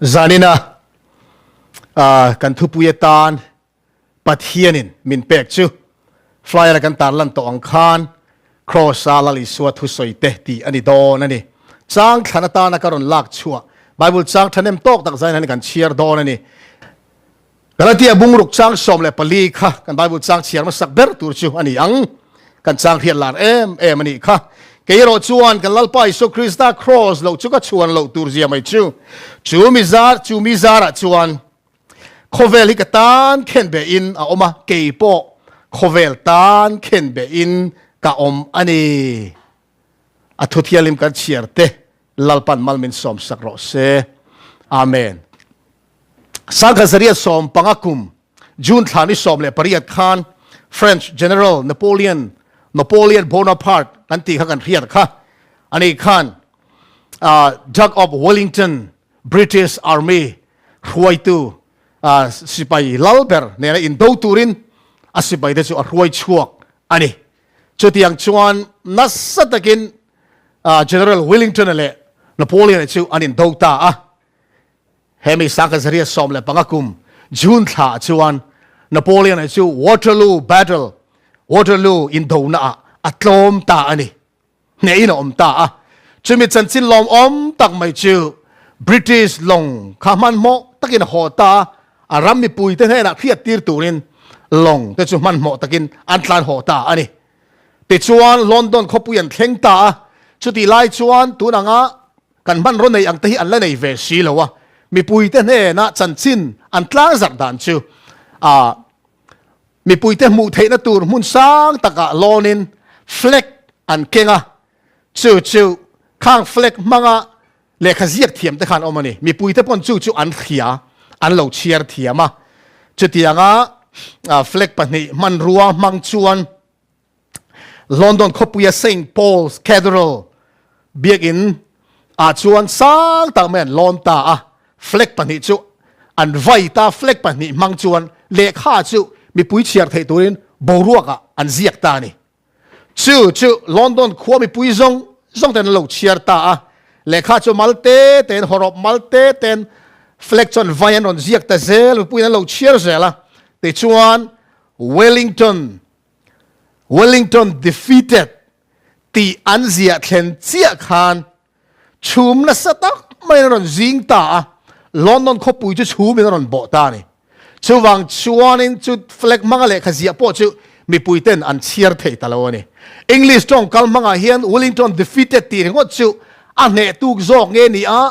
Zanina kan thupui atan Pathianin min pek chu flyer a kan tarlan tawh ang khan Kraws-a Lal Isua thusawi te tih a ni dawn a ni. Chang thlan atana ka rawn lak chhuah Bible chang thahnem tawk tak zain hian kan chhiar dawn a ni. Galatia bungruk chang 14 kha kan Bible chang chhiar hmasak ber tur chu a ni ang. Kan chang hriat lar em em a nih kha. Kei erawh chuan kan Lalpa Isua Krista Kraws loh chu ka chhuan loh tur zia mai chu. Chu mi zar chu mi zarah chuan khawvel hi ka tan khen be in a awm a, kei pawh khawvel tan khen be in ka awm a ni. A thuthialim kan chhiar te Lalpan mal min sawmsak rawh se. Amen. Sangha zariat 15 kum June thla ni 18 khan French General Napoleon Napoleon Bonaparte kan tih kha kan hriat kha. Ani khan Duke of Wellington British Army hruaitu sipai lal ber nena indo turin a sipaite chu a hruai chhuak a ni. Chutiang chuan nasa takin General Wellington-a leh Napoleon-a chu an indo ta a. Hemi 1915 kum June thla chuan Napoleon-a chu Waterloo Battle, Waterloo indona-ah a tlawm ta a ni. Hnehin a awm ta a. Chumi chanchin lawmawm tak mai chu British lawng kha hmanhmawh takin a haw ta a, a ram mipuite hnenah hriat tir turin lawng te chu hmanhmawh takin an tlan haw ta a ni. Tichuan London khawpui an thleng ta a, chutih lai chuan tun anga kan hmanraw nei ang te hi an la nei ve si lo a, mipuite hnenah chanchin an tlang zarh dan chu a mipuite hmuh theihna tur hmun sang takah lawnin flag an keng a, chu chu khang flag hmanga lehkha ziak thiam te khan awm a ni. Mipuite pawn chu chu an hria, an lo chhiar thiam a, chutianga flag pahnih hmanrua hmang chuan London khawpuia Saint Paul's Cathedral biakinn ah chuan sang tak mai an lawn ta a, flag pahnih chu an vai ta, flag pahnih hmang chuan lehkha chu mipui chhiar theih turin boruak ah an ziak ta a ni. Chu chu London khua mipui zawng zawng ten an lo chhiar ta a, lehkha chu mal te ten hawrawp mal te ten flag chuan vai an rawn ziak ta zel, mipuiin an lo chhiar zel a, tichuan Wellington Wellington defeated tih an ziah thlen chiah khan chhum nasa tak maiin a rawn zing ta a, London khawpui chu chhumin a rawn bawh ta a ni. Chuvang chuanin chu flag hmanga lehkha ziah pawh chu mipuiten an chhiar thei ta lo a ni. English tawng kal hmangah hian Wellington defeated tih ringawt chu a hneh tuk zawk nge ni a,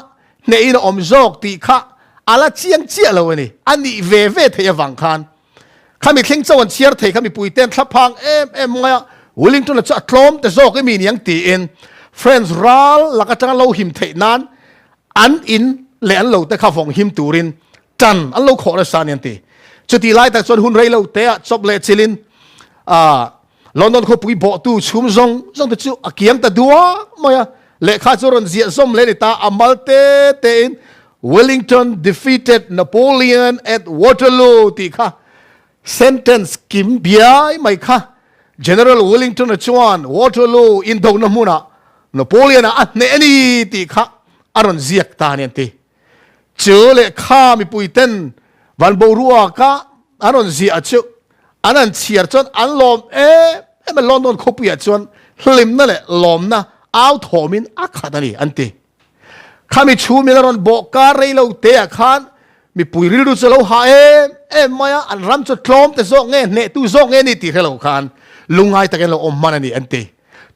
hnehin a awm zawk tih kha a la chiang chiah lo a ni. A nih ve ve theih avang khan Khami thleng chauh an chhiar thei kha mipui ten thlaphang em em mai a, Wellington-a chu a tlawm te zawk emi niang tiin French ral lak atanga lo him theih nan an in leh an lo te kha vawng him turin tan an lo khawh nasa a ni an ti. Chutih lai tak chuan hun rei lo te ah chawp leh chilin London khawpui bawhtu chhum zawng zawng te chu a kiang ta duak mai a, lehkha chu rawn ziah zawm leh a ni ta, a mal te tein Wellington defeated Napoleon at Waterloo tih kha sentence kim biai mai kha General Wellington-a chuan Waterloo indona hmunah Napoleon-a a hneh a ni tih kha a rawn ziak ta a ni an ti. Chu lehkha mipuiten van boruaka an rawn ziah chu an han chhiar chuan an lawm em em a, London khawpuiah chuan hlimna leh lawmna au thawmin a khat a ni an ti. Khami chhumin a rawn bawh kar rei lo te ah khan mipui rilru chu lo hah em em mai a, an ram chu tlawm te zawk nge hnehtu zawk nge ni tih hre lo khan lungngai takin lo awm hman a ni an ti.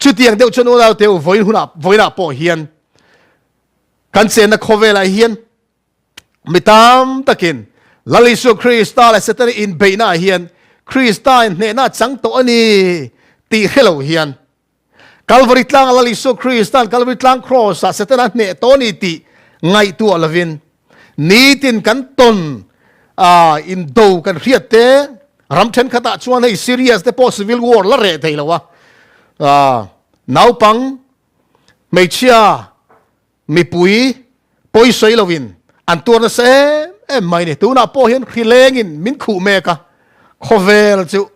Chutiang deuh chuan unau te u vawiin hunah vawiinah pawh hian Kan chenna khawvelah hian mi tam takin Lal Isua Krista leh Setana inbeihnaah hian Krista in hnehna a chang tawh a ni tih hre lo hian Kalvari tlanga Lal Isua Krista'n Kalvari tlang kraws-ah Setana a hneh tawh a ni tih ngaihtuah lovin nitin kan tawn indo kan hriat te ram thenkhatah chuan hei Syria te pawh civil war la reh thei lo a naupang Hmeichhia mipui pawi sawi loin an tuar nasa em em mai ni. Tunah pawh hian hri lengin min khuh mek a, khawvel chu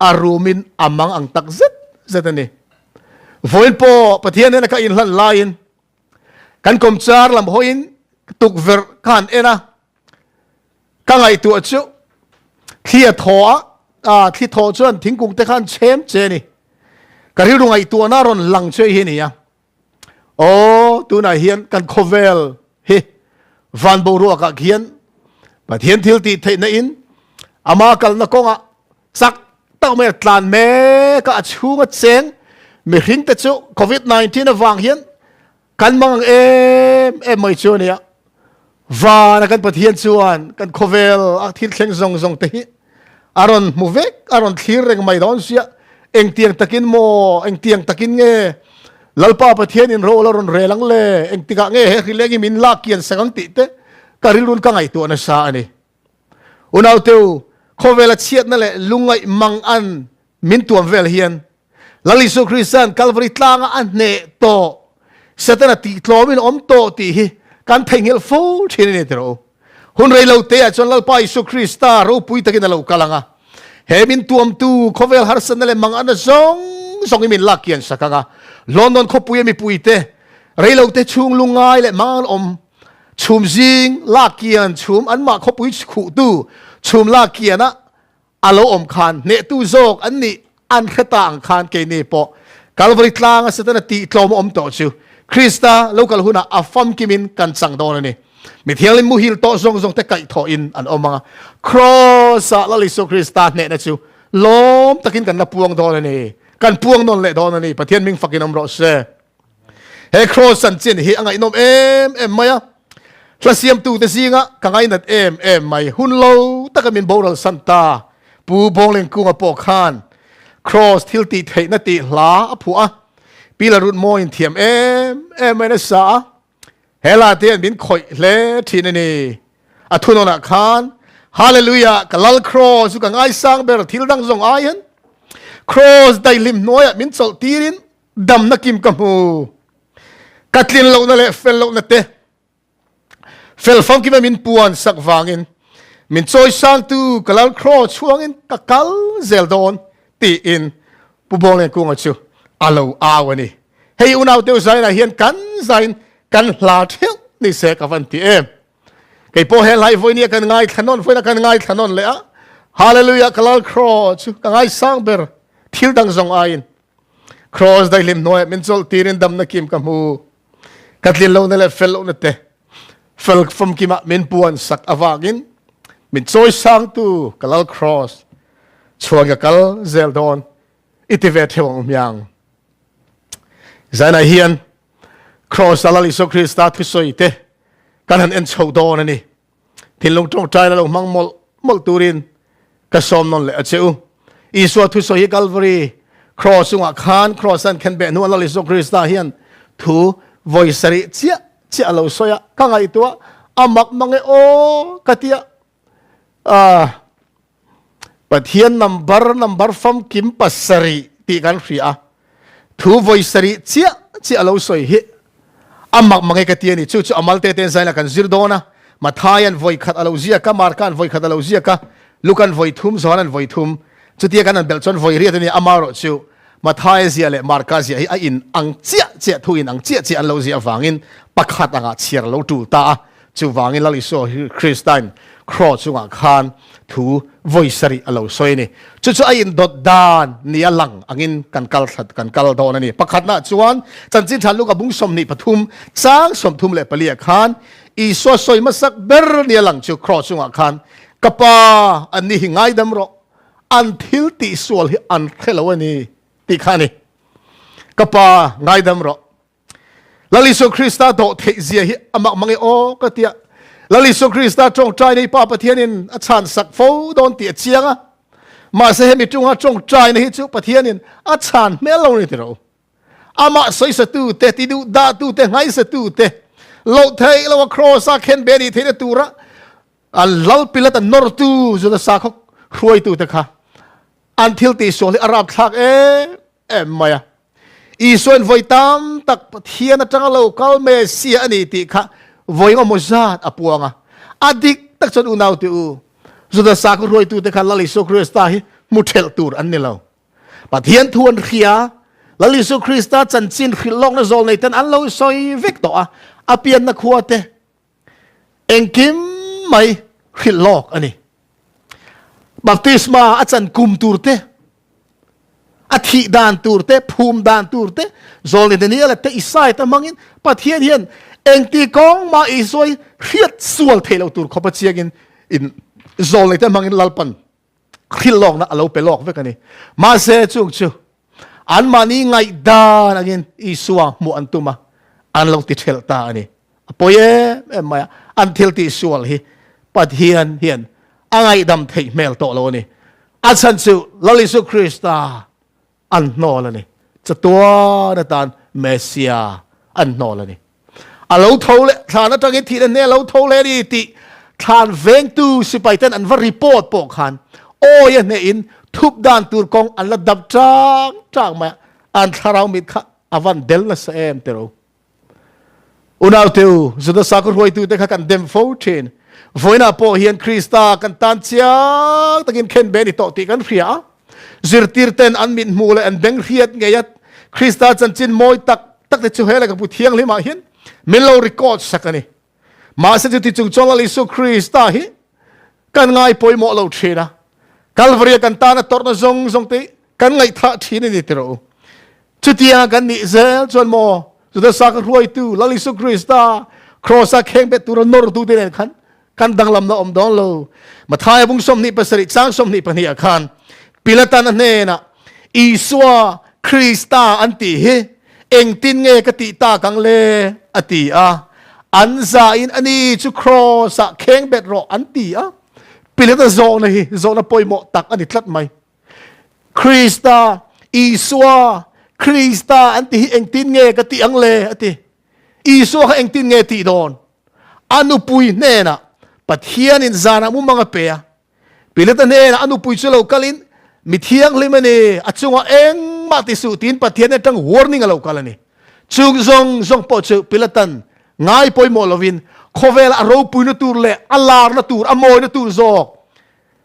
a rumin a mang ang tak zet zet a ni. Vawiin pawh Pathian hnena ka inhlan laiin kan kawmchar lam hawiin. Tukverh ka han en a, ka ngaihtuah chu thli a thaw a, ah thli thaw chuan thingkung te kha an chhem che a ni. Ka rilru ngaihtuahna a rawn lang che hi a ni a. Aw, tunah hian kan khawvel hi van boruakah khian Pathian thil tih theihna in ama kalna kawngah chak tak mai a tlan mek a, a chhunga cheng mihring te chu COVID-19 avang hian Kan mang ang em em mai chu a nia. Vana kan Pathian chuan kan khawvel a thil thleng zawng zawng te hi a rawn hmu vek, a rawn thlir reng mai dawn sia. Engtiang takin maw, engtiang takin nge Lalpa Pathian in ro la rawn rel ang le, engtikah nge he hrileng hi min lak kian sak ang tih te ka rilrun ka ngaihtuah nasa a ni. Unauteu, khawvela chhiatna leh lungngaih mang an min tuam vel hian Lal Isu Krista'n Kalvari tlanga a hneh tawh, Setana tihtlawmin awm tawh tih hi kan theihnghilh fo thin a ni tiraw u. Hun rei lo teah chuan Lalpa Isu Krista ropui takin a lo kal ang a, he min tuamtu khawvel harsatna leh manganna zawng zawng hi min lak kian sak ang a, London khawpuia mipuite rei lo te chhung lungngai leh mangan awm chhum zing lak kian chhum anmah khawpui khuhtu chhum lak kianah A lo awm khan hnehtu zawk an nih an hre ta ang khan keini pawh Kalvari tlanga Setana tihtlawm a awm tawh chu Krista lo kal hunah a famkimin kan chang dawn a ni. Mi thianghlim muhil tawh zawng zawng te kaihthawhin an awm ang a, Kraws-ah Lal Isua Krista hnehna chu lawm takin kan la puang dawn a ni. Kan puang nawn leh dawn a ni. Pathian hming fakin awm rawh se. He Kraws chanchin hi a ngaihnawm em em mai a. Hla siamtute zinga ka ngainat em em mai. Hun lo taka min boral san ta. Pu Bawnglengkunga pawh khan Kraws thil tih theihna tih hla a phuah a. Pi Larutmawiin thiam em em maiin a sa a. He hla te hian min khawih hle thin a ni. A thunawnah khan, Hallelujah, ka Lal Kraws chu ka ngaisang ber thil dang zawng aiin Kraws daihlim hnuaiah min chawlh tirin Damna kim ka hmu. Ka tlin lohna leh fel lohna te fel famkima min puan sak vangin min chawisangtu ka lal kraw chhuangin ka kal zel dawn tiin Pu Bawnglengkunga chu a lo au a ni. Hei unau deuh zainah hian kan zain kan hla theuh ni se ka van ti em. Kei pawh he hlai vawinia kan ngaithla nawn vawiina kan ngaithla nawn leh a. Hallelujah ka lal kraw chu ka ngaisang ber thil dang zawng aiin. Cross daihlim hnuaiah min chawlh tirin damna kim ka hmu. Ka tlin lohna leh fel lohna te fel famkimah min puan sak avangin min chawisangtu ka Lal Cross chuan ka kal zel dawn i ti ve theuh ang hmiang. Zainah hian Cross a Lal Isua Krista thusawi te kan han en chho dawn a ni. Thinlung tawngtai la lo hmang mawlh mawlh turin ka sawm nawn leh a che u. Isua thusawi hi Calvary cross chungah khan cross an khen beh hnuah Lal Isua Krista hian thu vawi sarih chiah chiah a lo sawi a, ka ngaihtuah a mak mang e aw ka tia. Ah, Pathian number number famkim pasarih tih kan hria a, thu vawi sarih chiah chiah a lo sawi hi a mak mange ka ti a ni. Chu chu a malte ten zaina kan zir dawn a, Mathaian vawi khat a lo ziak a, Markan vawi khat a lo ziak a, Lukan vawi thum, Johanan vawi thum. Chutia kan han belh chuan vawi riat a ni, amaherawh chu Mathaia ziah leh Marka ziah hi a in ang chiah chiah, thu in ang chiah chiah an lo ziah avangin pakhat angah chhiar a lo tul ta a. Chuvangin Lal Isua Kristain kraw chungah khan thu vawi sarih a lo sawi a ni. Chu chu a indawt dan nia lang angin kan kal thlat kan kal dawn a ni. Pakhatnaah chuan Chanchin Tha Luka bung 23 chang 34 khan Isua sawi hmasak ber nia lang chu kraw chungah khan, Ka Pa, anni hi ngaidam rawh, an thil tihsual hi an hre lo a ni tih kha a ni. Ka Pa, ngaidam rawh. Lal Isua Krista dawh theih zia hi a mak mang e aw ka tia. Lal Isua Krista tawngtai nei Pa Pathianin a chhan sak fo dawn tih a chiang a. Mahse hemi tunga tawngtaina hi chu Pathianin a chhan hmel lo ni tiro. Amah sawisatu te, ti duh dah tu te, nghaisatu te, loh theih lo a cross a khen be ni theihna tura a lal pilat a nawrtu Juda sakhaw hruaitu te kha an thil tihsual hi a rapthlak em em mai a. Isuain vawi tam tak Pathian atanga lo kal Messiah a ni tih kha vawi engemaw zat a puang a. A dik tak chuan unau te u, Juda sakhaw hruaitute kha Lal Isua Krista hi hmu thelh tur an ni lo. Pathian thu an hria, Lal Isua Krista chanchin hrilh lawkna zawl nei ten an lo sawi vek tawh a, a pianna khua te. Engkim mai hrilh lawk a ni. Baptisma a chan kum tur te, a thih dan tur te, phum dan tur te, Zawlni Daniela te Isaiah te hmangin Pathian hian engti kawng mah Isua hi hriat sual theih loh tur khawp a chiangin in zawlni te hmangin Lalpan hrilh lawkna a lo pe lawk vek a ni. Mahse chung chu anmahni ngaihdan angin Isua hmuh an tum a, an lo ti thelh ta a ni. A pawi em em mai a, an thil tih sual hi Pathian hian a ngaihdam theih hmel tawh lo a ni. A chhan chu Lal Isu Krista an hnawl a ni. Chatuan atan Messia an hnawl a ni. A lo tho leh thlan atangin thihna hne a lo tho leh a ni tih thlan vengtu sipai ten an va report pawh khan awi a hnehin thup dan tur kawng an la dap tang tang mai a, an thlarau mit kha a van del nasa em tiro. Unaute u, Juda sakhaw hruaitute kha kan dem fo thin. Vawiinah pawh hian Krista kan tan chiang takin khen be a ni tawh tih kan hria a. Zirtirten an mit hmuh leh an beng hriat ngei a, Krista chanchin mawi tak tak te chu he lehkhabu thianghlimah hian min lo record sak a ni. Mahse chuti chung chuan Lal Isua Krista hi kan ngai pawimawh lo thin a. Kalvaria kan tana tawrhna zawng zawng te kan ngaihthah thin a ni ti rawh u. Chutianga kan nih zel chuan maw Juda sakhaw hruaitu Lal Isua Krista Kross-a khengbet tura nawrtute nen khan kan danglamna awm dawn lo. Mathaia bung 27 chang 22 ah khan Pilatan a hnenah Isua Krista an tih hi engtin nge ka tih tak ang le? a ti a. An zain ani chu Kross-ah khengbet rawh an ti a. Pilata zawhna hi zawhna pawimawh tak a ni tlat mai. Krista, Isua, Krista an ti hi engtin nge ka tih ang le? a ti. Isua kha engtin nge tih dawn? A nupui hnenah Pathianin zanah mumang a pe a. Pilata hnenah a nupui chu lo kalin, Mi thianghlim a ni, a chungah engmah ti suh tiin Pathian atang warning a lo kal a ni. Chung zawng zawng pawh chu Pilatan ngai pawimawh lovin khawvela a ropuina tur leh a larna tur, a mawina tur zawk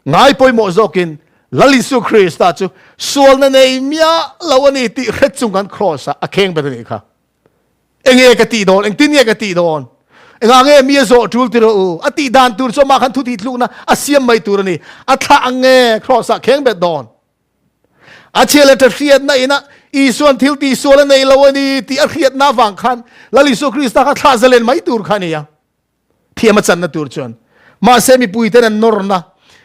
Ngai pawimawh zawkin Lal Isu Krista chu sualna nei miah lo a ni tih hret chung khan Kraws ah a kheng bet a nih kha. Enge ka tih dawn? Engtin nge ka tih dawn? Engah nge mi a zawh tul ti rawh u? A tih dan tur chu amah khan thu tih tlukna a siam mai tur a ni. A thlah ang nge Kraws ah kheng bet dawn? A chhia leh tha hriatna ina Isuan thil tih sual a nei lo a ni tih a hriatna avang khan Lal Isu Krista kha thlah zalen mai tur kha a ni a. Thiam a channa tur chuan mahse mipuiten an nawrna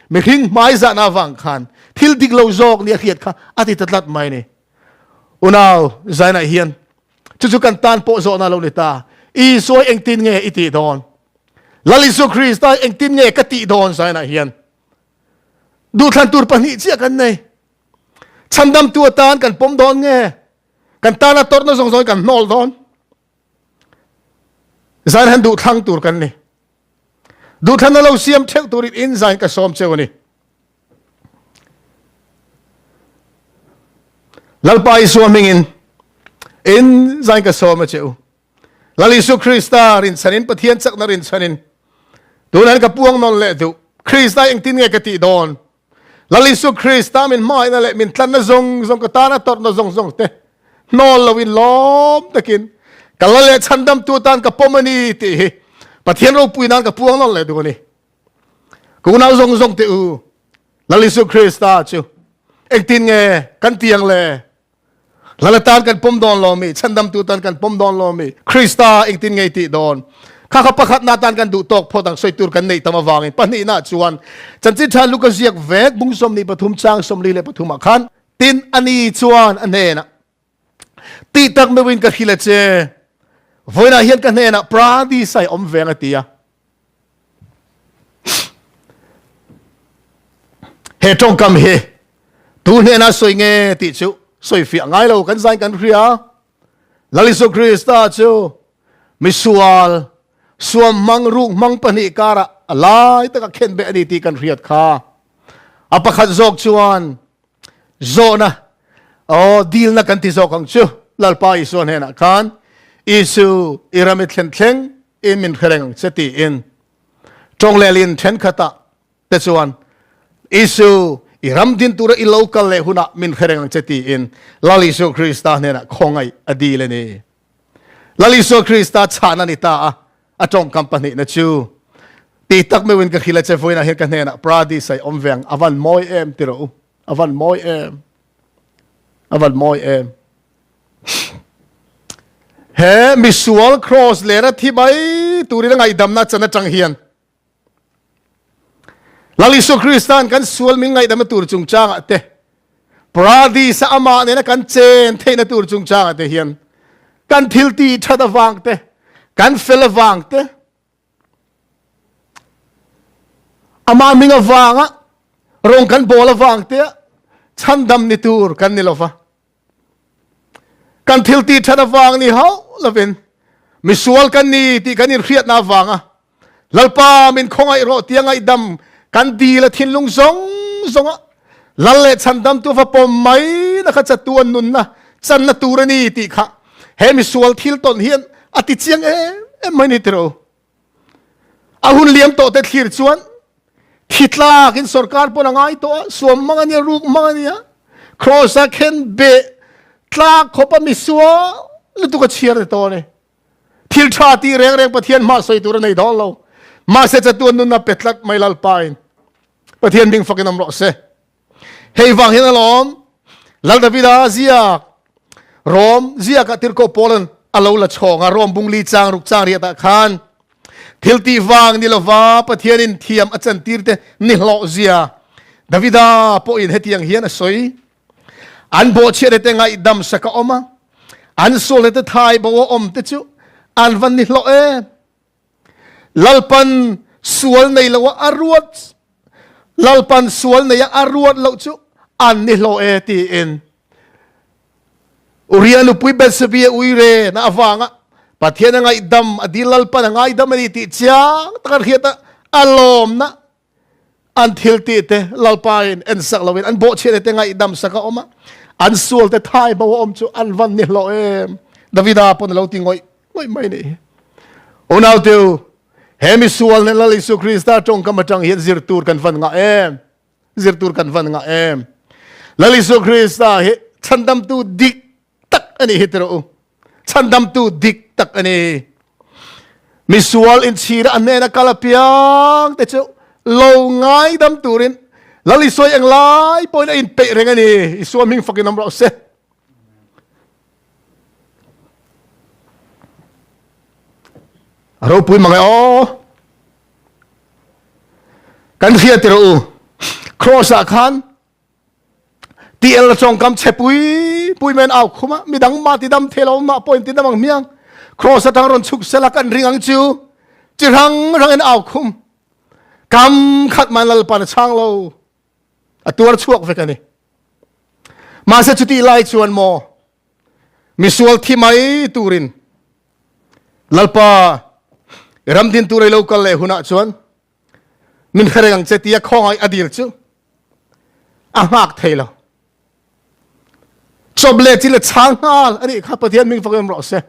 mihring hmaizahna avang khan thil dik lo zawk nia hriat kha a ti ta tlat mai ni. Unau Zainah hian chu chu kan tan pawh zawhna lo ni ta. Isua engtin nge i tih dawn? Lal Isu Krista engtin nge ka tih dawn Zainah hian duhthlan tur pahnih chiah kan nei. Chhandamtu atan kan pawm dawn nge? Kan tana tawrhna zawng zawng kan hnawl dawn? Zan han duh thlang tur kan ni. Duhthlanna lo siam theuh turin in zain ka sawm cheu a ni. Lalpa Isua hmingin in zain ka sawm a che u. Lal Isu Krista rinchhanin Pathian chakna rinchhanin tunan ka puang nawn leh duh. Krista engtin nge ka tih dawn? Lal Isu Krista min hmangaihna leh min tlanna zawng zawng ka tana tawrhna zawng zawng te hnawl loin lawm takin ka la leh chhandamtu tan ka pawm a ni tih hi Pathian ropui nan ka puang nawn leh duh a ni. Ka unau zawng zawng te u, Lal Isu Krista chu engtin nge kan tiang le? Lal atan kan pawm dawn lo mi? Chhandamtu tan kan pawm dawn lo mi? Krista engtin nge tih dawn? Kha kha pakhatna atan kan duh tawk phawt ang sawi tur kan neih tam avangin pahnihna chuan Chanchin Tha Luka ziak vek bung 23 chang 43 ah khan tin ani chuan a hnenah tih tak meuhin ka hrilh a che vawiinah hian ka hnenah Paradis-a i awm veng a ti a. He tawngkam hi tu hnena sawi nge tih chu sawi fiah ngai lo kan zain kan hria. Lal Isu Krista chu misual suam hmang ruk hmang pahnih karah a lai taka khen beh a ni tih kan hriat kha. A pakhat zawk chuan zawhna aw dilna kan ti zawk ang chu Lalpa Isua hnenah khan Isu i ram i thlen thleng in min hre reng ang che tiin tawng lehlin thenkhatah te chuan Isu i ram din tura i lo kal leh hunah min hre reng ang che tiin Lal Isu Krista hnenah khawngaih a dil a ni. Lal Isua Krista chhahna ni ta a, a tawngkam pahnihna chu. Ti tak meuhin ka hrilh a che vawiinah hian ka hnenah Paradis a i awm ve ang, a van mawi em ti rawh u, a van mawi em, a van mawi em. He misual cross lera thi mai turin a ngaihdamna chan atang hian Lal Isua Kristan kan sual min ngaihdamna tur chungchangah te, Paradis-a amah nena kan chen theihna tur chungchangah te hian kan thil tih that avang te, kan fel avang te, amah hming avanga rawng kan bawl avang te chhandam ni tur kan ni lova. Kan thil tih that avang ni hauh lovin misual kan ni tih kan inhriatna avanga Lalpa min khawngaih rawh tia ngaihdam kan dil a thinlung zawng zawnga Lal leh chhandamtu va pawm mai na kha chatu an nunna channa tur a ni tih kha he misual thil tawn hian a ti chiang em em mai ni tiro. A hun liam tawh te thlir chuan thi tlakin sorkar pawn a ngai tawh a, suam mang a nia, ruk mang a nia, cross a khen beh tlak khawp a misual lutuk a chhiar ni tawh a ni. Thil tha tih reng reng Pathian hmah sawi tur a nei dawn lo. Mahse chatuan nunna pe tlat mai Lalpa in. Pathian hming fakin awm rawh se. Hei vang hian alawm Lal Davida ziak Rom ziakah tirhkoh Paulan a lo la chhawng a, Rom bung li chang ruk chang riatah khan thil tih vang ni lova Pathianin thiam a chantir te ni hlawh zia Davida pawhin hetiang hian a sawi. An bawhchhiat te ngaihdam sak a awm a, an sual te thai bo a awm te chu an van ni hlawh em. Lalpan sual nei lo a ruat Lalpan sual nei a ruat loh chu an ni hlawh e tiin Uria nupui Bethsabia uire na avanga Pathian a ngaihdam a dil Lalpan a ngaidam a ni tih chiang taka hriat a a lawmna an thil tih te Lalpa in en sak loin an bawhchhiat te ngaihdam sak a awm a an sual te thai bo a awm chu an van ni hlawh em Davida pawn a lo ti ngawih ngawih mai ni unau teu he mi sual ne Lal Isu Krista tawngkam atang hian zir tur kan van ngah em zir tur kan van ngah em Lal Isu Krista hi chhandamtu dik tak ani hi tiro u chhandamtu dik tak ani misual inchhira a hnena kal apiang te chu lo ngaidam turin Lal Isua eng lai pawhin a inpeih reng ani Isua hming fakin awm rawh se A ropui mang e aw. Kan hria ti rawh u. Cross ah khan TL chawngkam che pui pui men au khuma midang ma ti dam thelo ma point ti dam ang miang cross atang ron chuk sela kan ring ang chu chi rang rang in au khum kam khat man lalpan chang lo a tuar chuak vek ani mahse chuti lai chuan maw misual thi mai turin lalpa ramdin tur lo kal leh hunah chuan min hrereng ang che tia khawngai a dil chu a nghak thei lo chawp leh chi le chang nghal ani kha pathian ming fak em rawh se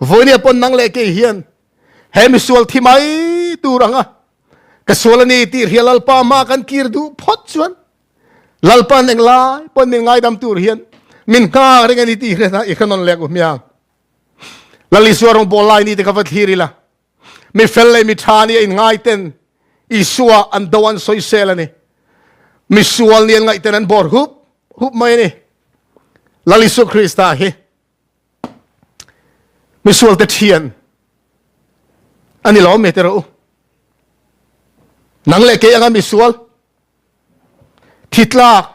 voinia pon nang leh ke hian he misual thi mai tur anga ka sual ani tih hria lalpa ma kan kir duh phawt chuan lalpan englai pawn min ngaidam tur hian min nghak reng ani tih hria i hrenawn lek u hmiang lal isua rawng bawl lai ni te ka va thlir ila mi fel leh mi tha ni a in ngai ten isua an do an sawisel ani mi sual ni an ngaih ten an bawr hup hup mai ani lal isu krista hi misual te thian ani lo me te ro nang le ke anga misual thitlak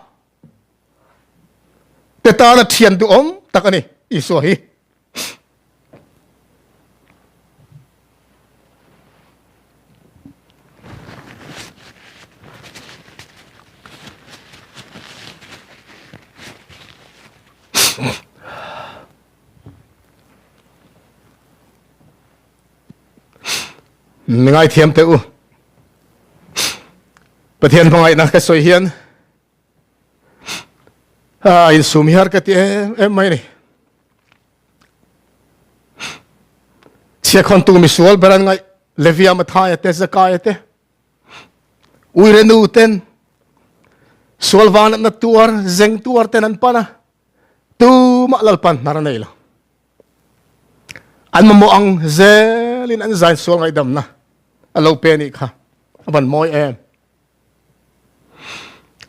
te tana thian du om tak ani isua hi Mi ngaithiam teh u. Pathian hmangaihna ka sawi hian a insum hi har ka ti em em mai ni. Chhiakhawntu misual ber an ngaih Levia Mathaia te Zakaia te Uire nu ten sual vang natna tuar zeng tuar ten an pan a tumah lalpan hnar a nei lo an mamawh ang zelin an zain sual ngaihdamna a lo pe nih kha. A van mawi em.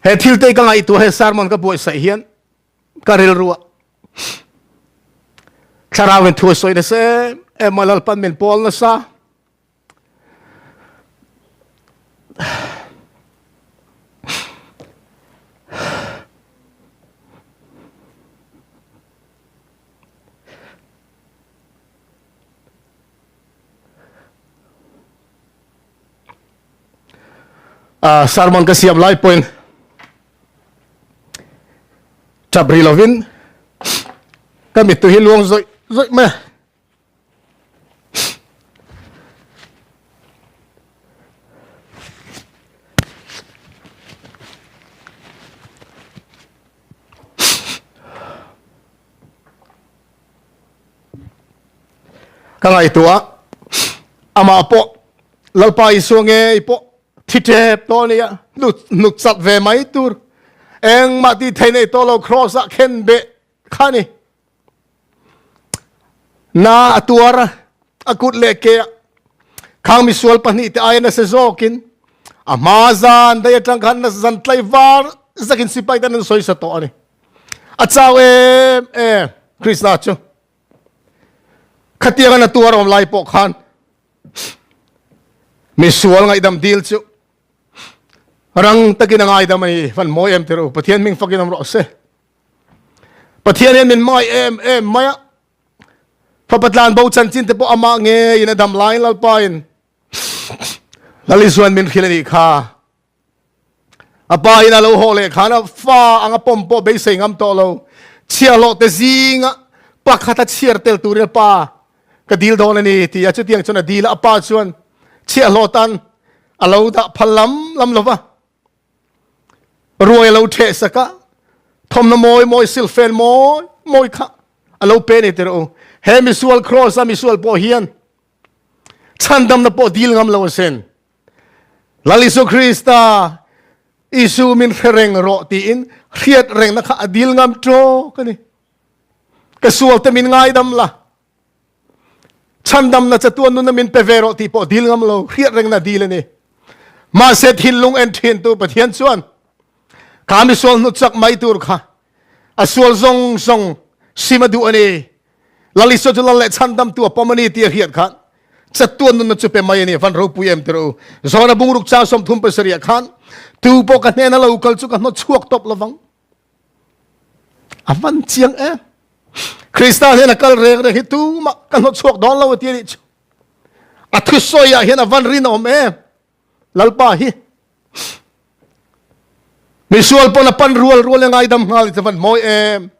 He thil te ka ngaihtuah he sermon ka buaitsaih hian ka rilru ah thlarau in thu a sawi nasa em em a Lalpan min pawl nasa. Uh, sermon ka siam lai pawhin tap ri lovin ka mittui hi luang zawih zawih mai a. Ka ngaihtuah amah pawh Lalpa Isua ngei pawh thi tep tawh a nia, hnut chat ve mai tur engmah tih theih nei tawh lo kraws ah khen beh kha a ni. Na a tuar a, a kut leh ke ah khang misual pahnihte aia nasa zawkin a hma zan daih atang khan nasa zan tlaivar zakin sipai ten an sawi sa tawh a ni. A chau em em Krishna chu. Khatianga na tuar awm lai pawh khan misual ngaihdam dil chu rang takin a ngaidam a ni. Van mawi em tir u. Pathian hming fakin awm rawh se. Pathian hian min hmangaih em em mai a. Fapa tlan bo chanchin te pawh amah ngeiin a dam laiin Lalpa in Lal Isuan min hrilh a nih kha. A pa in a lo haw leh khan a fa anga pawm pawh beisei ngam tawh lo. Chhiahhlawh te zinga pakhat a chhiar tel turin a pa ka dil dawn a ni ti a chutiang chuan a dil a, a pa chuan chhiahhlawh tan a lo dah phal lam lam lo va. Ruai a lo ṭheh sak a, thawmhnaw mawi mawi silhfen mawi mawi kha a lo pe ni tirh u. He misual kraws a misual pawh hian chhandamna pawh dil ngam lo asin. Lal Isu Krista, Isu min hre reng rawh tiin hriat rengna kha a dil ngam ṭawk a ni. Ka sual te min ngaidam la, chhandamna chatuan nunna min pe ve rawh tih pawh dil ngam lo, hriat rengna dil a ni. Mahse thinlung en ṭhintu Pathian chuan kha misual hnut chak mai tur kha a sual zawng zawng sim a duh a ni. Lal Isua chu lal leh chhandamtu a pawm a ni tih a hriat khan chatuan nunna chu pe mai a ni. Van ropui em tirh u. Zawna bungruk chang 37 ah khan tu pawh ka hnena lo kal chu ka hnawt chhuak tawp lovang. A van chiang em. Krista hian a kal reng reng hi tumah ka hnawt chhuak dawn lo a ti a nih chu. A thusawi ah hian a van rinawm em. Lalpa hi misual pawn a pan rual rual e ngaidam nghal i van mawi em.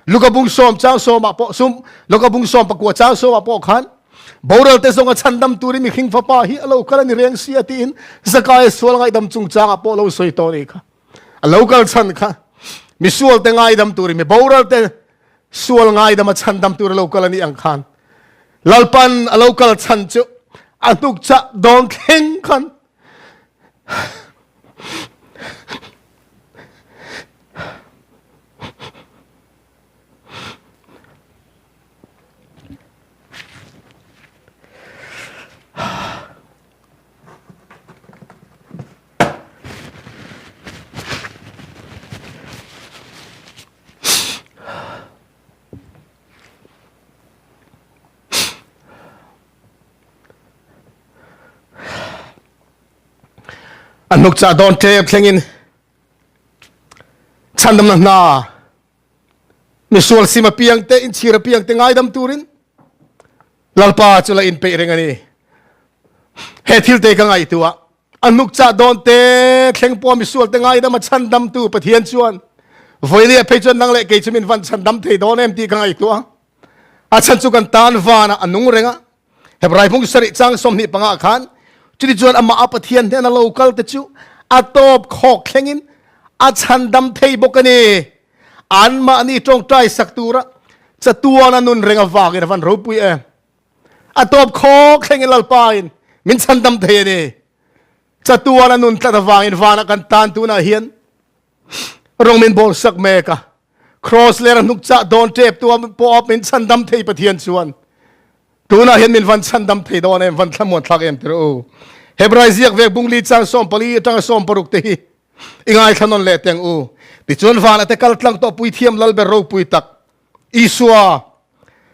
Luka bung sawm chang sawm ah pawh sum Luka bung sawm pakua chang sawm ah pawh khan boral te zawng a chhandam turin mihring fapa hi a lo kal a ni reng si a tiin Zakaia sual ngaidam chungchang ah pawh lo sawi tawh ni kha. A lo kal chhan kha misual te ngaidam turin mi boral te sual ngaidam a chhandam tur a lo kal a nih ang khan Lalpan a lo kal chhan chu a hnuk chah dawn thleng khan A hnuk chah dawn ṭep thlengin chhandamna hna misual sim apiang te inchhir apiang te ngaidam turin Lalpa chu la inpeih reng a ni. He thil te ka ngaihtuah A hnukchah dawn te thleng pawh misual te ngaidam a chhandamtu Pathian chuan vawilia phei chuan nang leh kei chu min van chhandam thei dawn em tih ka ngaihtuah a. A chhan chu kan tan vanah a nung reng a. Hebrai bung sarih chang 25 khan chuti chuan amah a Pathian hnena lo kal te chu a tawp khawk thlengin a chhandam thei bawk a ni. Anmahni tawngtai sak tura chatuan a nun reng avangin a van ropui em. A tawp khawk thlengin Lalpa in min chhandam thei a ni. Chatuan a nun tlat avangin vanah kan tan tunah hian rawng min bawl sak mek a. Cross ler a hnuk chah dawn tep tu pawh a min chhandam thei Pathian chuan tunah hian min van chhandam thei dawn em, van thlamuan thlak em tir u. Hebrai ziak vek bung li chang 14 atanga 16 te hi i ngaithla nawn leh teng u. Tichuan van ate kal tlang tawh puithiam lalber ropui tak Isua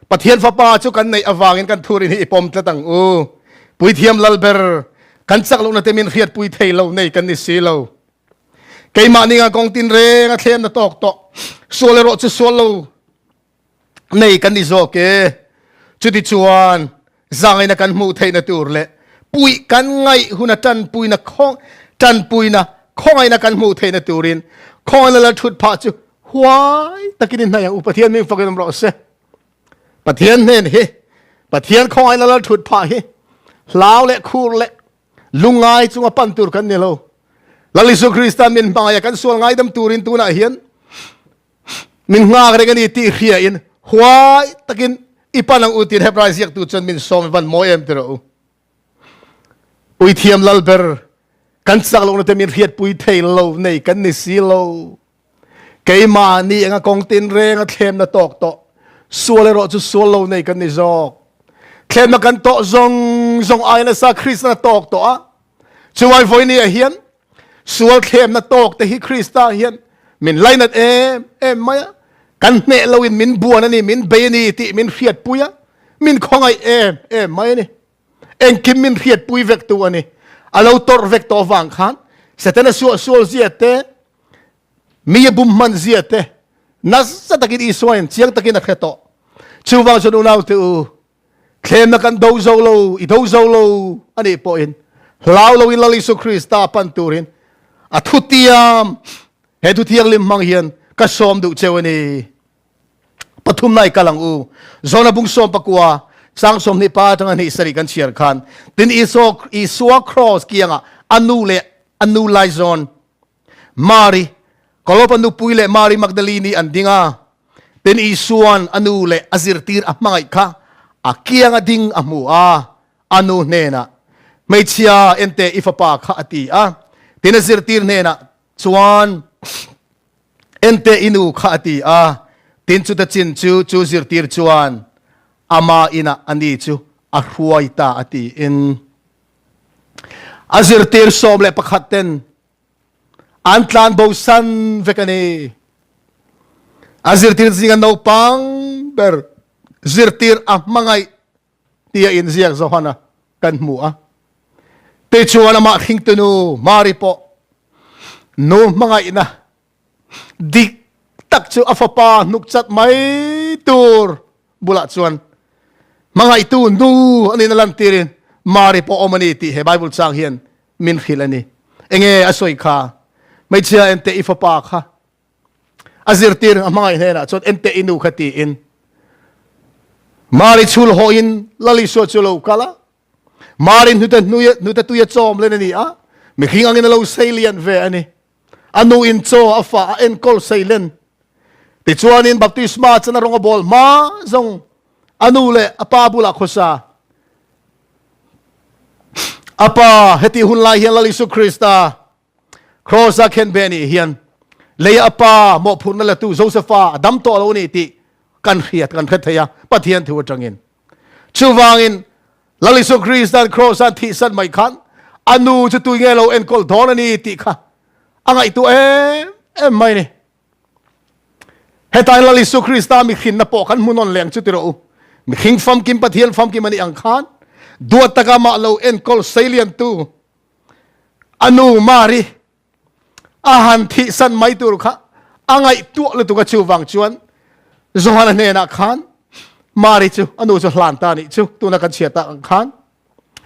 Pathian fapa chu kan neih avangin kan thurin hi i pawm tlat ang u. Puithiam lalber kan chak lohna te min hriatpui thei lo nei kan ni si lo. Keimah ninga kawng tin reng a thlem na tawk tawh. Sual erawh chu sual lo nei kan ni zawk e. Chuti chuan zangaina kan hmuh theihna tur leh puih kan ngaih huna tanpuina khawng tanpuina khawngaihna kan hmuh theihna turin khawngaihna lal thut phah chu huai takin i hnaih ang u. Pathian min fakin awm rawh se. Pathian hnen hi Pathian khawngaihna lal thut phah hi hlau leh khur leh lungngai chunga pan tur kan ni lo. Lal Isu Krista min hmangaih a kan sual ngaidam turin tunah hian min nghak reng a ni tih hria in huai takin i pan ang u tiin Hebrai ziaktu chuan min sawm van mawi em ti rawh u. Puithiam lalber kan chak lohna te min hriatpui thei lo nei kan ni si lo. Keimahni anga kawng tin reng a thlemna tawk tawh sual erawh chu sual lo nei kan ni zawk. Thlemna kan tawh zawng zawng ai nasa Krista tawk tawh a. Chuai vawinia hian sual thlemna tawk te hi Krista hian min lainat em em mai a. Kan hneh loin min buan a ni, min bei a ni tih min hriatpui a, min khawngaih em em mai a ni. Engkim min hriatpui vek tu a ni. A lo tawrh vek tawh vang khan Setana suah sual zia te, mi a bum hman zia te nasa takin Isua in chiang takin a hre tawh. Chuvang chuan unau te u, Thlemna kan do zo lo, i do zo lo a nih pawhin hlau loin Lal Isu Krista pan turin a thutiam he thu thianghlim hmang hian ka sawm duh cheu a ni. Pathumna i kal ang u. Zona bung 19 chang 24 atanga 27 kan chhiar khan tin Isua Isua cross kianga a nu leh a nu laizawn Mari, Kolopa nupui leh Mari Magdalini an ding a. Tin Isua'n a nu leh a zirtir a hmangaih kha a kianga ding a hmu a, a nu hnenah, Hmeichhia, enteh i fapa kha a ti a. Tin a zirtir hnenah chuan, Enteh i nu kha a ti a. Tin chuta chin chu chu zirtir chuan ama inah a ni chu a hruai ta a tiin. A zirtir 11 ten an tlan bosan vek a ni. A zirtir zinga naupang ber zirtir a hmangaih tia inziak Johana kan hmu a. Tichuan amah hringtunu Mari pawh nu hmangaihna dik tak chu a fapa hnuk chat mai tur bulah chuan hmangaihtu nu anin a lantirin Mari pawh awm a ni tih he Bible chang hian min hrilh a ni. Enge a sawi kha? Hmeichhia enteh i fapa kha a zirtir a hmangaih hnenah chuan enteh i nu kha tiin Mari chhul hawhin Lal Isua chu lo kal a. Mari hnute hnute tui a chawm len a ni a, mihring angin a lo sei lian ve a ni. A nu in chaw a fa a enkawl sei len. Tichuanin baptisma chan a rawng a bawl hma zawng a nu leh a pa bulah khawsa. A pa heti hun lai hian Lal Isu Krista Kross a khen ve nih hian leia a pa mawhphurhna latu Josepha a dam tawh lo a ni tih kan hriat kan hre thei a Pathian thu atangin. Chuvangin Lal Isu Krista'n Kross a thihsan mai khan a nu chu tui nge lo enkawl dawn a ni tih kha a ngaihtuah em em mai ni. Hetain Lal Isu Krista mihrinna pawh kan hmu nawn leng chu ti rawh u. Mihring famkim Pathian famkim a nih ang khan duat taka mah lo enkawl seiliantu a nu Mari a han thihsan mai tur kha a ngaihtuah lutuk a chuvang chuan Johana hnenah khan Mari chu a nu chu hlan ta nih chu tuna kan chhiat tak ang khan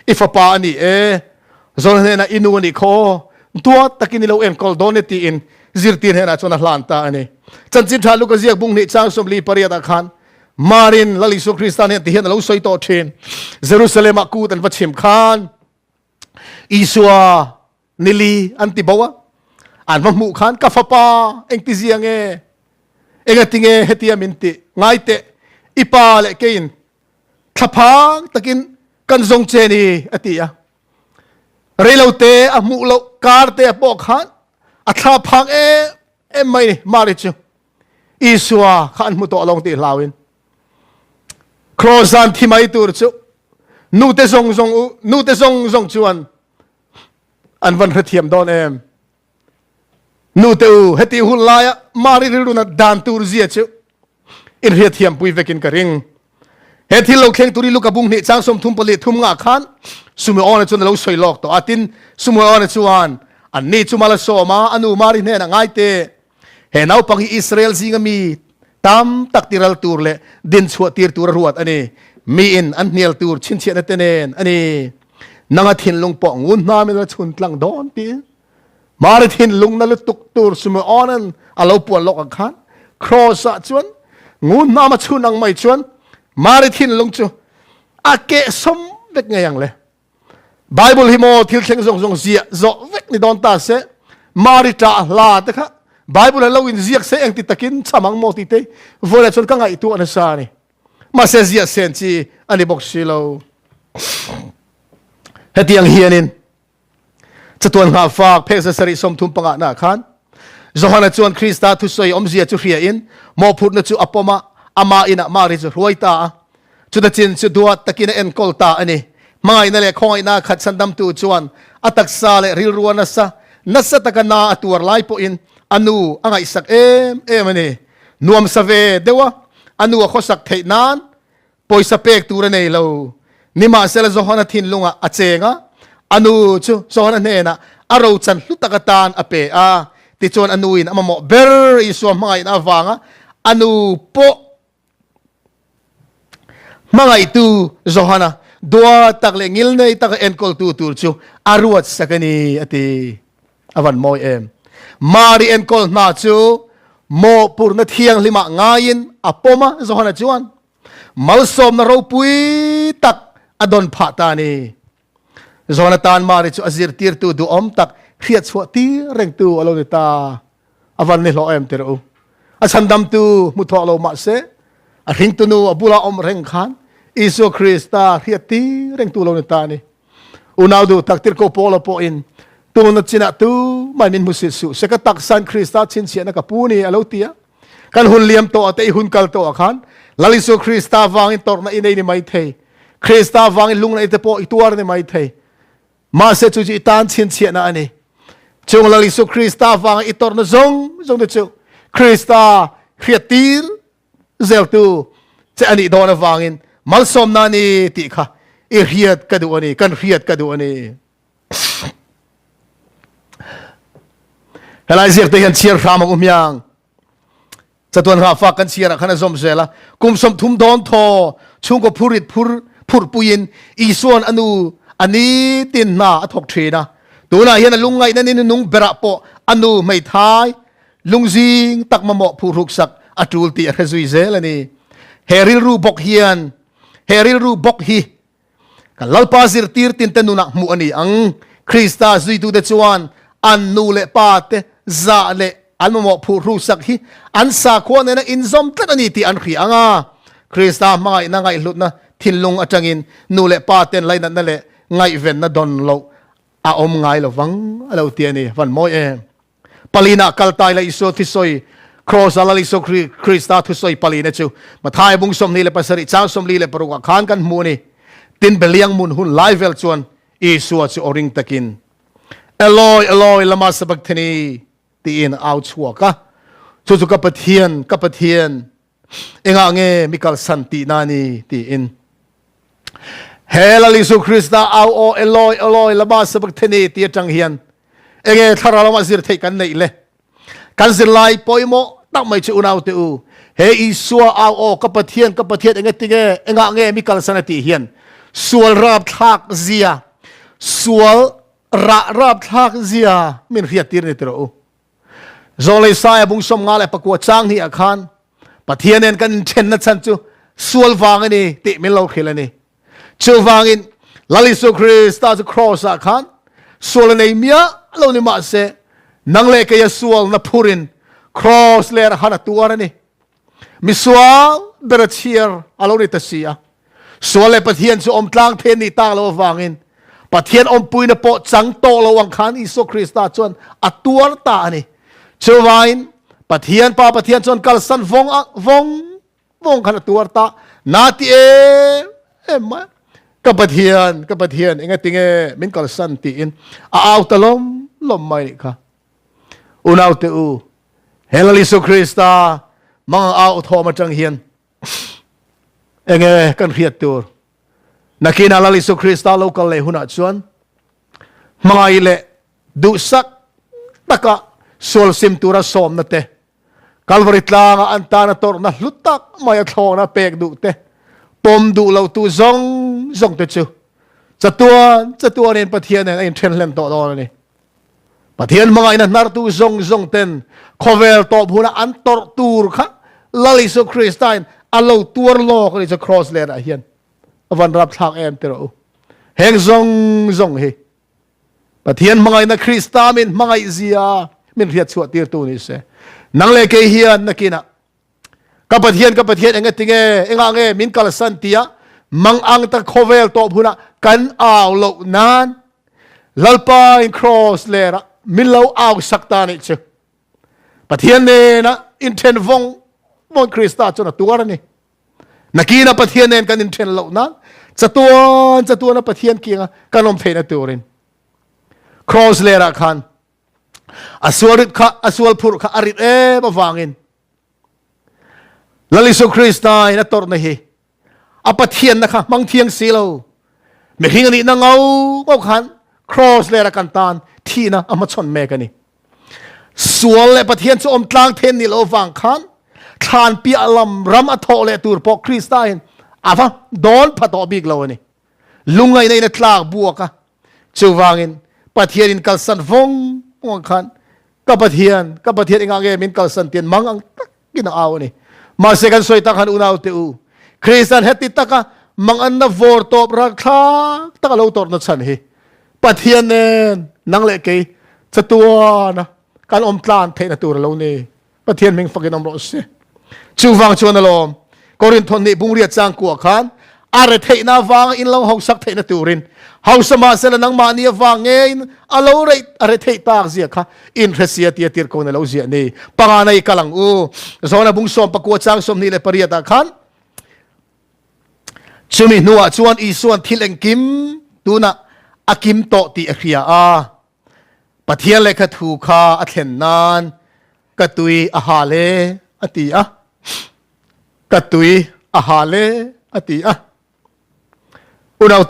i fapa a ni e Johana hnenah i nu a nih khaw duat takin i lo enkawl dawn e tiin zirtir hnenah chuan a hlan ta a ni. Chanchin tha Luka ziak bung hnih chang 48 ah khan Marin Lal Isua Krista hnen ti hian a lo sawi tawh thin. Jerusalem ah kut an va chim khan Isua nili an ti bo a an va hmuh khan ka fapa engti zia nge engati nge hetia min ti ngai teh i pa leh keiin thlaphang takin kan zawng che ni a ti a reilo te a hmuh loh kar te pawh khan a thlaphang em em mai ni Mari chu Isua kha an hmu tawh lo tih hlauin Kross an thi mai tur chu nute zawng zawng u nute zawng zawng chuan. An van hrethiam dawn em? Nu te u, heti hun laia Mari rilru nat dan tur zia chu in hriatthiam pui vekin ka ring. He thil lo thleng tur hi Luka bung hnih chang 34 thum nga khan Sumeona chuan a lo sawi lawk tawh a. Tin, Sumeona chuan anni chu mal a sawm a, a nu Mari hnenah ngai teh. He naupang hi Israel zinga mi tam tak tiral tur leh dinchhuah tir tur a ruat a ni. Miin an hnial tur chhinchhiahna te nen a ni. Nanga thinlung pawh ngun hnamin a chhun tlang dawn tiin Mari thinlung na lutuk tur Simeona'n a lo puan lawk ang khan Kraws-ah chuan ngun hnam a chhun ang mai chuan Mari thinlung chu a kehsawm vek ngei ang le. Bible hi maw thil thleng zawng zawng ziah zawh vek ni dawn ta se Mari ṭah hla te kha Bible a lo in ziak se engti takin cham ang maw ti te vawilah chuan ka ngaihtuah nasa a ni. Mahse ziah sen chi a ni bawk si lo. Hetiang hianin Chatuan nghahfak phek zasarih 35 na khan Johana chuan Krista thusawi awmzia chu hriain mawhphurhna chu a pawm a, ama inah Mari chu hruai ta a. Chuta chin chu duat takin a enkawl ta a ni. Hmangaihna leh khawngaihna khat chhandamtu chuan a taksa leh rilrua nasa nasa taka na a tuar lai pawhin a nu a ngaihsak em em a ni. Nuamsa ve deuh a, a nu a khawsak theih nan Pawisa pek tur a nei lo. Nimahsela Johana thinlungah a cheng a, a nu chu Johana hnenah a rochan hlu tak atan a pe a. Tichuan a nuin a mamawh ber Isua hmangaihna avanga a nu pawh hmangaihtu Johana duat tak leh ngilnei taka enkawltu tur chu a ruatsak a ni, a ti. A van mawi em! Mari enkawl hna chu mawhpurhna thianghlimah ngaiin a pawm a, Johana chuan malsawmna ropui tak a dawn phah ta a ni. Johana tan Mari chu a zirtirtu duhawm tak hriatchhuah tir rengtu a lo ni ta. A van ni hlawh em tirh u. A chhandamtu hmu thawh lo mah se, a hringtunu a bula awm reng khan Isua Krista hriat tir rengtu a lo ni ta a ni. Unau duh tak tirhkoh Paula pawhin tuna chinah tu mai min hmusit suh se ka taksain Krista chhinchhiahna ka pu ni a lo ti a. Kan hun liam tawh ah te i hun kal tawh ah khan Lal Isua Krista vangin tawrhna i nei ni mai thei. Krista vangin lungna i te pawh i tuar ni mai thei. Mahse chu chu i tan chhinchhiahna a ni. Chung Lal Isua Krista vanga i tawrhna zawng zawng te chu Krista hriattir zeltu che a nih dawn avangin malsawmna a ni tih kha i hriat ka duh a ni, kan hriat ka duh a ni. Helai ziak te hian chhiar hram ang u hmiang. Chatuan hrafa kan chhiar ah khan a zawm zel a. Kum 30 dawn thaw chhungkaw phurit phur phurhpuiin Isuan a nu a nitin hna a thawk thin a. Tunah hian a lungngaihna ni nunung berah pawh a nu hmeithai Lungzing tak mamawh phuhruksak a tul tih a hre zui zel a ni. He rilru bawk hian he rilru bawk hi kan Lalpa zirtir tinte nunah hmuh a ni ang. Krista zuitute chuan an nu leh pa te zah leh an mamawh phuhruksak hi an sakhua nena inzawm tlat a ni tih an hria ang a. Krista hmangaihna ngaihhlutna thinlung atangin nu leh pa ten lainatna leh ngaihvenna dawn loh a awm ngai lovang a lo ti a ni. Van mawi em! Palina kal tai la Isua thusawi Cross a Lal Isua Krista thusawi palina chu Mathai bung 27 chang 46 ah khan kan hmu a ni. Tin Beliang mun hun lai vel chuan Isua chu aw ring takin Eloi, Eloi, lama sabachthani tiin a au chhuak a. Chu chu ka Pathian, ka Pathian, Engah nge mi kalsan tihna a ni? tiin. He Lal Isu Krista au aw Eloi, Eloi, lama sabachthani ti atang hian enge thlarau lamah zir theih kan neih le? Kan zirlai pawimawh tak mai chu unaute u, he Isua au aw ka Pathian, ka Pathian enge tinge, engah nge mi kalsan a tih hian sual rapthlak zia, sual rah rapthlak zia min hriattir ni tiraw u. Zawlei Saia bung 59 chang hnih ah khan Pathian nen kan inthenna chhan chu sual vang a ni tih min lo hrilh a ni. Chuvangin Lal Isu Krista chu cross ah khan sual a nei miah lo ni mahse nang leh kei a sualna phurin cross ler han a tuar a ni. Misual ber a chhiar a lo ni ta si a. Sual leh Pathian chu awm tlang the nih tak lo avangin Pathian awmpuina pawh chang tawh lo ang khan Isua Krista chuan a tuar ta a ni. Chuvangin Pathian Pa Pathian chuan kalsan vawng vawng vawng khan a tuar ta. Na ti em em mai. Ka Pathian, ka Pathian, engatinge min kalsan tiin a au ta lawm lawm mai nih kha. Unaute u, he Lal Isu Krista mang au thawm atang hian enge kan hriat tur? Nakina Lal Isu Krista lo kal leh hunah chuan hmangaih leh duhsak taka sual sim tura sawmna te, Kalvari tlanga an tana tawrhna hlu tak mai a thlawna pek duh te, pawm duh lo tu zawng zawng te chu chatuan chatuanin Pathian nen a inthen hlen tawh dawn a ni. Pathian hmangaihna hnartu zawng zawng ten khawvel tawp huna an tawrh tur kha Lal Isu Kristain a lo tuar lawk a ni chu Kraws lenah hian a van rapthlak em ti rawh u. Heng zawng zawng hi Pathian hmangaihna Krista min hmangaih zia min hriat chhuah tirtu ni se. Nang leh kei hian nakinah ka Pathian ka Pathian enge tinge engah nge min kalsan tia mang ang ta khawvel tawp hunah kan au loh nan Lalpa in cross lera min lo au sak ta nih chu. Pathian nena inthen vawng vawng Krista chuan a tuar a ni. Nakina Pathian nen kan inthen loh nan chatuan chatuan a Pathian kianga kan awm theihna turin cross lerah khan a sual rit kha a sual phurh kha a rit em avangin Lal Isu Krista in a tawrhna hi a Pathianna kha hmang thiang si lo mihring anih na ngau ngau khan cross lera kan tan thihna a hmachhawn mek a ni. Sual leh Pathian chu awm tlang then ni lo vang khan thlan piah lam ram a thawh leh tur pawh Krista in a va dawn pha tawh bik lo a ni. Lungngaihna in a tlak buak a, chuvangin Pathian in kalsan vawng vawng khan ka Pathian, ka Pathian engah nge min kalsan tian mang ang takin a au a ni. Mahse kan sawi tak han unau te u, Kristian heti taka manganna vawr tawp rakthlak taka lo tawrhna chhan hi Pathian nen nang leh kei chatuana kan awm tlan theihna tur a lo ni. Pathian hming fakin awm rawh se. Chuvang chuan alawm Korinth nih bungriat chang kuah khan a re theihna avanga in lo hausak theihna turin hausa mahsela nangmahni avang ngein a lo rei a re theih tak zia kha in hre sia tia tir ko na lo ziah ni. Panga nei kal ang u. Zona bung sawm pakua chang 28 ah khan chumi hnuah chuan Isuan thil engkim tunah a kim tawh tih a hria a. Pathian lehkha thu kha a thlen nan ka tui a hal e a ti a. Ka tui a hal e a ti a. Unau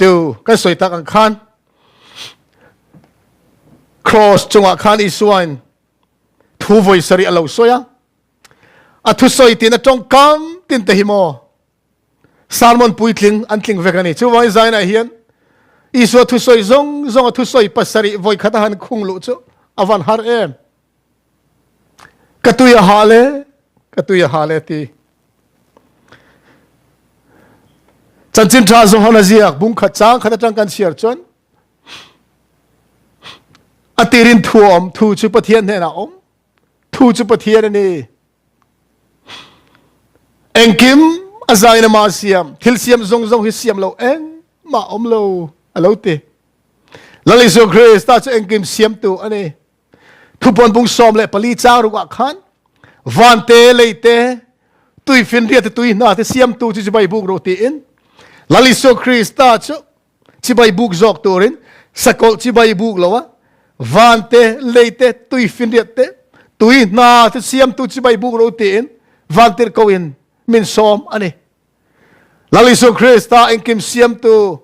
kan sawi tak ang khan cross chungah khan Isuain thu vawi sarih a lo sawi a. A thusawi tin a tawngkam tin te hi maw Sermon puitling an tling vek a ni. Chuvangin zainah hian Isua thusawi zawng zawng a thusawi pasarih vawi khat a han khung luh chu a van har em. Ka tui a hal e, ka tui a hal e ti. Chanchin tha zawng a ziak bung khat chang khat atang kan chhiar chuan a tirin thu awm thu chu Pathian hnenah awm thu chu Pathian a ni. Engkim a zain ama siam, thil siam zawng zawng hi siam lo engmah awm lo a lo ti. Lal Isua Krista chu engkim siamtu a ni. Thupuan bung 14 chang ruk ah khan van te lei te tuifinriat te tui hna te siamtu chu chibai buk rawh tiin Lal Isua Krista chu chibai buk zawk turin sakawlh chibai buk lo a, van te, lei te, tuifinriat te, tui hna te siamtu chibai buk ro tiin vantirhkoh in min sawm a ni. Lal Isu Krista engkim siamtu,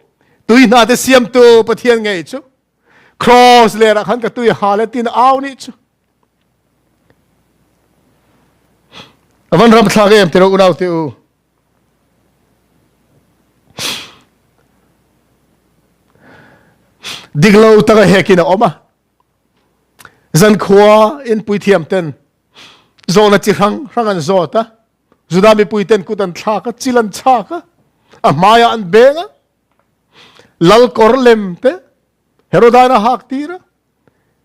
tui hna te siamtu Pathian ngei chu cross lerah khan ka tui hal e tin au nih chu. Avan ram thlak em tiro unau te u. Dik lo taka hekin a awm a. Zankhua in puithiam ten zawhna chi hrang hrang an zawt a. Juda mipui ten kut an thlak a, chil an chhak a, a hmaiah an beng a. Lal kawr lem te Herodain a hak tir a.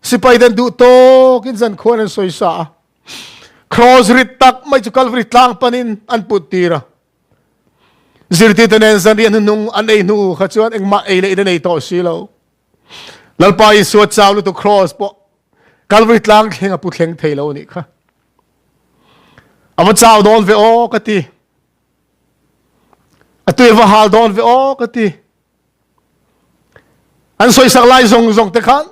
Sipai ten duh tawkin zankhuan an sawisa a. Cross rit tak mai chu Calvary tlang panin an put tir a. Zirtirte nen zanriah hnuhnung an ei hnu kha chuan engmah ei leh in a nei tawh si lo. Lalpa Isua chau lutuk cross pawh Calvary tlang thleng a pu thleng thei lo nih kha. A va chau dawn ve aw ka ti. A tui a va hal dawn ve aw ka ti. An sawisak lai zawng zawng te khan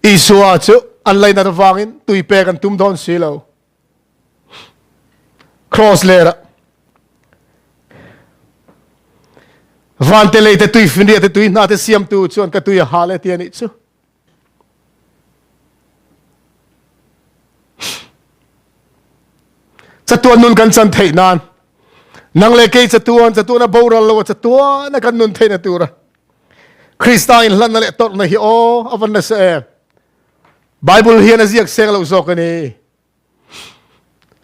Isua chu an lainat avangin tui pek an tum dawn si lo. Cross lerah Vante lei te tui finriat te tui hna te siamtu chuan ka tui a hal e ti a nih chu. Chatuan nun kan chan theih nan nang le kei chatuan chatuan a boral lo a chatuan a kan nun theihna tura Krista in hlanna leh tawrhna hi aw a van nasa em. Bible hian a ziak seng lo zawk a ni.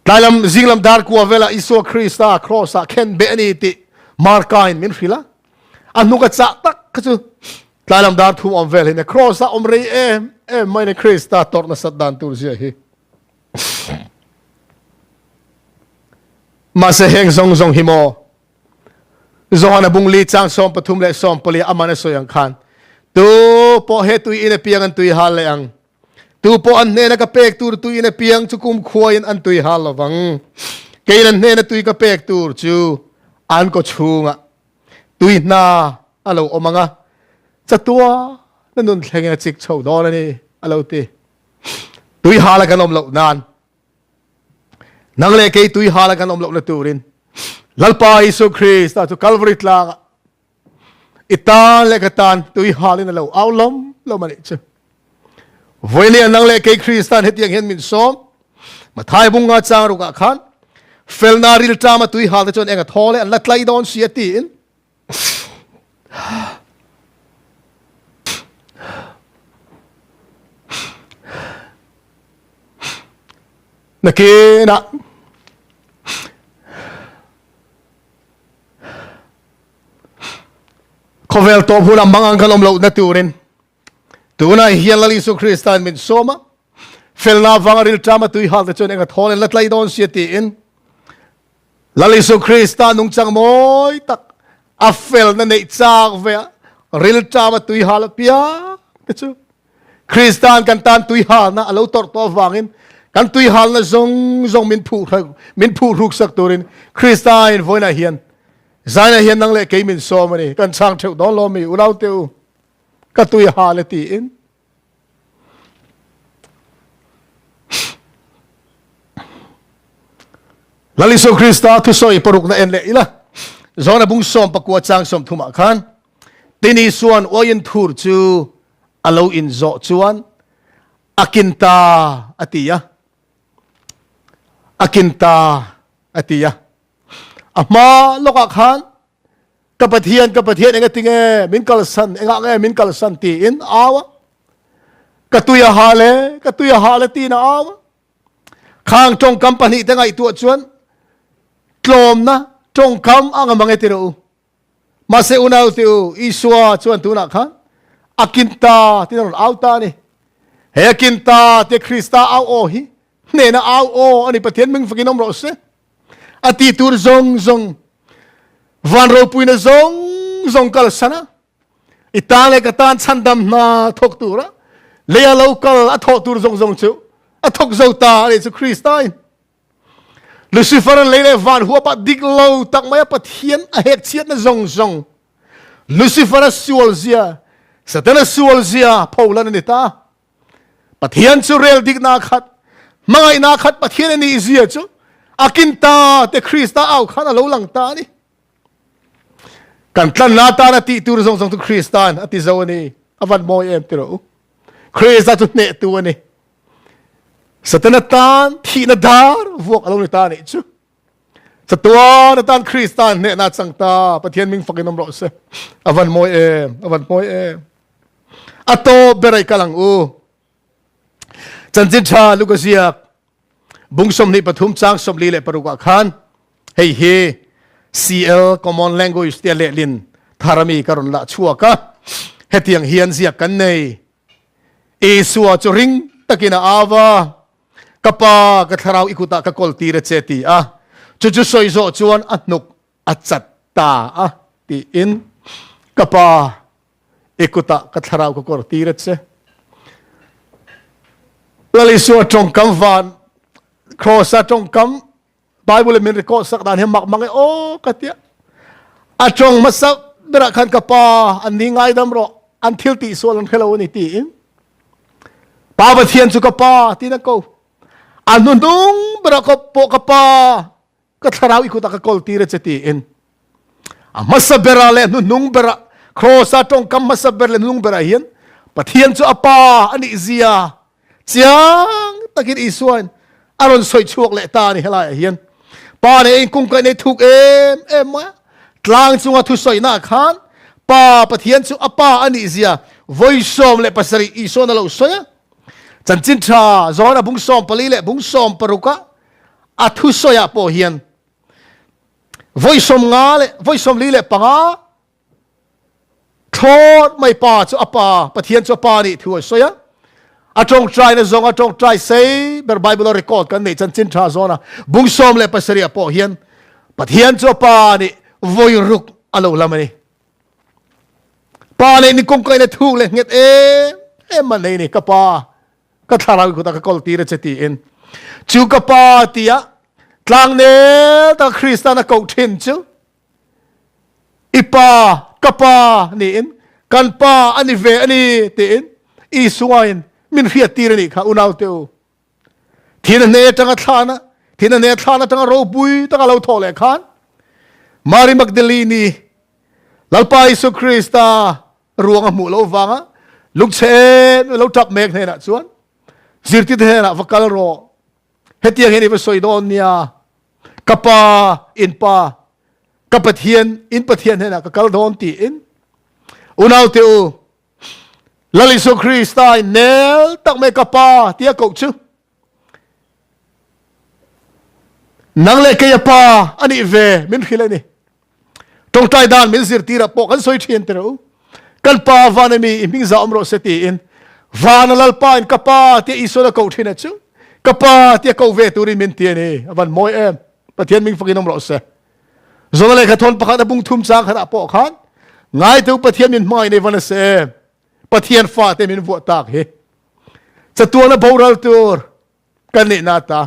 Tlailam zinglam dar kua vela Isua Krista cross ah khen beh a ni tih Marka in min hrilh a. A hnuk a chah tak kha chu tlailam dar thum awm vel hi cross ah awm rei em em mai ni Krista tawrh nasat dan tur zia hi. Mahse heng zawng zawng hi maw Johana bung li chang 13 leh 14 aman a sawi ang khan tu pawh he tui in apiang an tui hal leh ang. Tu pawh an hnena ka pek tur tuiin a piang chu kumkhuain an tui hal lovang. Keiin an hnena tui ka pek tur chu an kaw chhungah tui hna a lo awm ang a, chatua na nun thlengin a chik chho dawn a ni, a lo ti. Tui hala kan awm loh nan, nang leh kei tui hala kan awm lohna turin Lalpa Isu Krista chu Kalvari tlangah I tan leh ka tan tui halin a lo au lawm lawm a nih chu. Vawinia nang leh kei Kristan hetiang hian min sawm. Mathai bunga chang rukah khan felna rilṭama tui hal te chuan eng a thaw leh an la tlai dawn si a tiin nakinah Khawvel tawp hunah mangang kan awm lohna turin tunah hian Lal Isu Krista in min sawm a, felna avanga rilṭama tui hal te chuan eng a thawn in la tlai dawn sia tiin Lal Isu Krista nungchang mawi tak a felna neih chak ve a rilṭama tui hal apiang te chu Krista'n kan tan tuihalna a lo tawrh tawh avangin kan tuihalna zawng zawng min phuh min phuh hruk sak turin Krista in vawiinah hian zainah hian nang leh kei min sawm a ni. Kan chhang theuh dawn lo mi unau te u ka tuihal e tiin. Lal Isu Krista thusawi parukna en leh ila Johna bung 14 chang 30 ah khan Tin Isua'n uaiin thur chu a lo inzawh chuan a kin ta a ti a, a kin ta a ti a. A hma lawkah khan ka Pathian, ka Pathian enga tinge min kalsan, engah nge min kalsan tiin a au a. Ka tui a hal e, ka tui a hal e tiin a au a. Khang tawngkam pahnihte ngaihtuah chuan tlawmna tawngkam a nga mang e ti rawh u. Mahse unau te u, Isua chuan tunah khan a kin ta tiin a rawn au ta a ni. He a kin ta tia Krista au aw hi hnena au aw a ni, Pathian hming fakin awm rawh se. A ti tur zawng zawng, van ropuina zawng zawng kalsan a, i tan leh ka tan chhandam hna thawk tura leia lo kal a thawh tur zawng zawng chu a thawk zo ta a ni chu Krista in. Lucifer an lei leh van huapah dik lo tak mai a Pathian a hek chhiatna zawng zawng Lucifer a sual zia Satana sual zia pholan a ni ta. Pathian chu rel dikna khat hmangaihna khat Pathian a nih zia chu a kin ta te Krista au khan a lo lang ta a ni. Kan tlanna tan a tih tur zawng zawng chu Kristan a ti zo a ni. A van mawi em ti rawh u. Krista chu hnehtu a ni. Satana tan thihna dar vuak a lo ni ta nih chu. Chatuan atan Krista hnehna chang ta Pathian ming fakin awm rawh se. A van mawi em, a van mawi em. A tawp ber ai kal ang u. Chanchin tha Luka ziak bung 23 chang 46 ah khan hei hi CL Common Language tia lehlin tharami ka rawn lah chhuak a. Hetiang hian ziak kan nei. Isua chu ring takin a au a, Ka Pa, ka thlarau i kutah ka kawl tir a che ti a. Chu chu sawi zawh chuan a hnuk a chat ta a tiin, Ka Pa, i kutah ka thlarau ka kawl tir a che. Lal Isua tawngkam van Kross-a tawngkam Bible in min record sak dan hi mak mang e aw ka tia. A tawng hmasa berah khan ka pa an ni ngaidam rawh an thil tih sual an hrelo ani tiin Pa Pathian chu ka pa tiin a ko. A hnuhnung berah ka pawh ka pa ka thlarau i kutah ka kawl tir a che tiin a hmasa berah leh hnuhnung berah Kross-a tawngkam hmasa ber leh hnuhnung berah hian Pathian chu a pa a nih zia chiang takin Isuain a rawn sawi chhuak leh ta a ni helaiah hian. Pa nen inkungkaih nei thuk em em mai a, tlang chunga thusawihnaah khan Pa Pathian chu a pa a nih zia vawi 17 Isuain a lo sawi a. Chanchin tha zawn a bung 14 leh bung 16 a a thusawiah pawh hian vawi 50 leh vawi 45 thlawt mai pa chu a pa Pathian chu a pa nih thu a sawi a. A tawngtaina zawng a tawngtai sei ber Bible a record kan neih chanchin tha zawn a bung 17 ah pawh hian Pathian chu a pa nih vawi ruk a lo lam a ni. Pa leh ni kawngkaina thuk leh nghet em em a nei ni ka pa ka thlarau kutah ka kawl tir a che tiin chu ka pa tia tlangnel taka Kristan a koh thin chu i pa ka pa niin kan pa a ni ve a ni tiin Isuain min hriat tir a nih kha unau te u. Thina hne atanga thlana thina hne thlan atanga ropui taka lo thawh leh khan Mary Magdalene Lalpa Isu Krista ruang a hmuh lo vanga lungchhe em lo tap mek hnenah chuan zirtirte hnenah va kal rawh hetiang hian i va sawi dawn nia ka pa in pa ka Pathian in Pathian hnenah ka kal dawn tiin unaute u Lal Isu Krista in nel tak mai ka pa tia koh chu nang leh kei a pa anih ve min hrilh a ni. Tawngtai dan min zirtir ah pawh kan sawi thin te rawh u. Kan pa van ami i hming za awm rawh se tiin vana Lalpa in ka pa tia Isuan a koh thin a chu ka pa tia koh ve turin min ti a ni. A van mawi em. Pathian ming fakin awm rawh se. Zona lehkha thawn pakhat a bung thum chang khatah pawh khan ngaitu Pathian min hmangaih nei van a se Pathian fate min vuah tak hi chatuan a boral tur kan nih na ta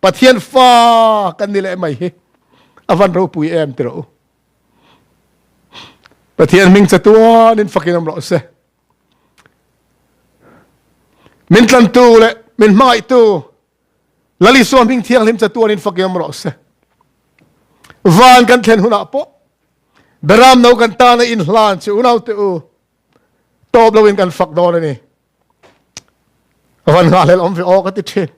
Pathian fa kan ni leh mai hi a van ropui em ti rawh u Pathian hming chatuan in fakin awm rawh se min tlantu leh min hmangaihtu Lal Isua hming thianghlim chatuanin fakiam rawh se. Van kan thlen hunah pawh beram no kan tana in hlan chu unau te u tawp loin kan fak dawn a ni. Van ngah hlel awm ve aw ka ti thin.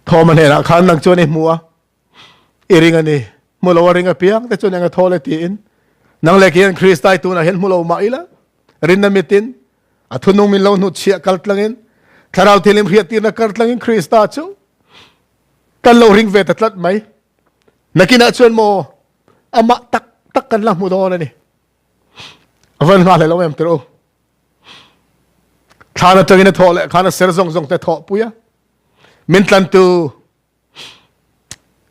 Thawma hnenah khan nang chuan i hmu a i ring a ni. Hmu lo a ring apiang te chuan eng a thawl e tiin nang leh kian Krista i tunah hian hmu lo mah ila rinna mitin A thunung min lo hnutchhiah kal tlangin Thlarau Thianghlim hriattirna kar tlangin Krista chu kan lo ring ve ta tlat mai. Nakinah chuan maw amah tak tak kan la hmu dawn a ni. A van nghah hlel awm em tirh u. Thlan atangin a thawh leh khan a ser zawng zawng te thawh pui a. Min tlantu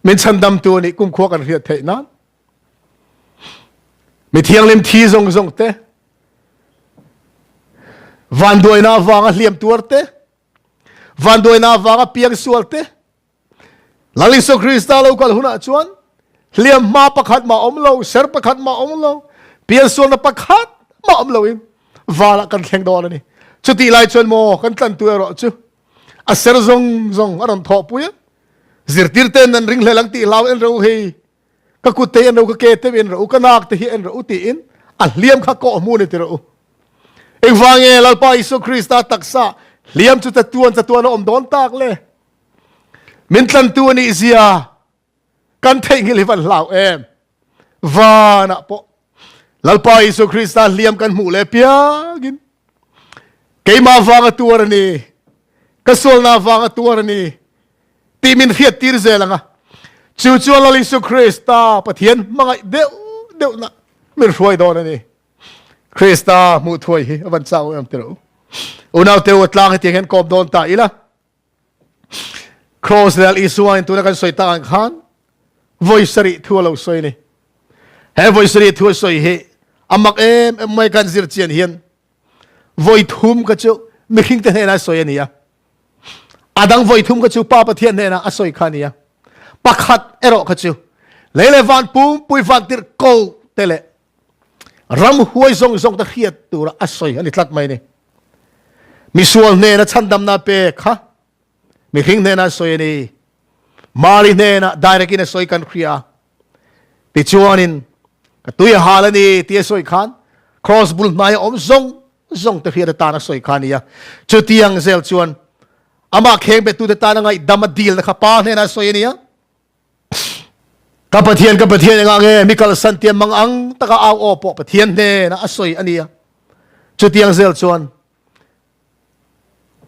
Min chhandamtu nih kumkhua kan hriat theih nan mi thianghlim thi zong zong te vanduaina vanga hliam tuar te vanduaina vanga piang sual te Lal Isu Krista lo kal hunah chuan hliam hma pakhat ma awm lo ser pakhat ma awm lo pian sualna pakhat ma awm lo in vala kan thleng dawn ani chutih lai chuan maw kan tlantu erawh chu a ser zawng zawng a rawn thawhpui a zirtir ten an ring hlel ang tih hlau en ro hei ka kut te en ro ka ke te en ro ka nak te hi en ro tiin a hliam kha kawh hmu ni ti ro engvange lalpa Isu Krista taksa hliam chu chatuan chatuan a awm dawn tak le min tlantu anih zia kan theihnghilh hi van hlau em vanah pawh Lalpa Isu Krista hliam kan hmuh leh piangin keimah vanga tuar a ni ka sualna vanga tuar a ni tih min hriat tir zel anga chu chuan Lal Isu Krista Pathian hmangaih deuh deuh na min hruai dawn a ni Krista hmuh thuai hi a van chau em tiro unau teu tlang hetiang hian kawp dawn ta ila Cross leh Isua in tuna kan sawi tak ang khan vawi sarih thu a lo sawi ni. He vawi sarih thu a sawi hi a mak em em mai kan zir chian hian vawi thum ka chu mihring te hnena sawi a ni a. A dang vawi thum ka chu Pa Pathian hnena a sawi kha a ni a. Pakhat erawh kha chu Lei leh van pumpui vantirhkoh te leh ramhuai zawng zawng te hriat tura a sawi a ni tlat mai ni. Misual hnena chhandamna pek kha mihring hnena sawi a ni. Mari hnena direct in a sawi kan hria. Tichuanin ka tui a hal a ni tia sawi khan cross bul hnaia awm zawng zawng te hriat atan a sawi kha a ni a. Chutiang zel chuan amah kheng bettute tana ngaihdam a dilna kha pa hnena sawi a ni a. Ka Pathian, ka Pathian engah nge mi kalsan tiam mang ang taka au aw pawh Pathian hnenah a sawi a ni a. Chutiang zel chuan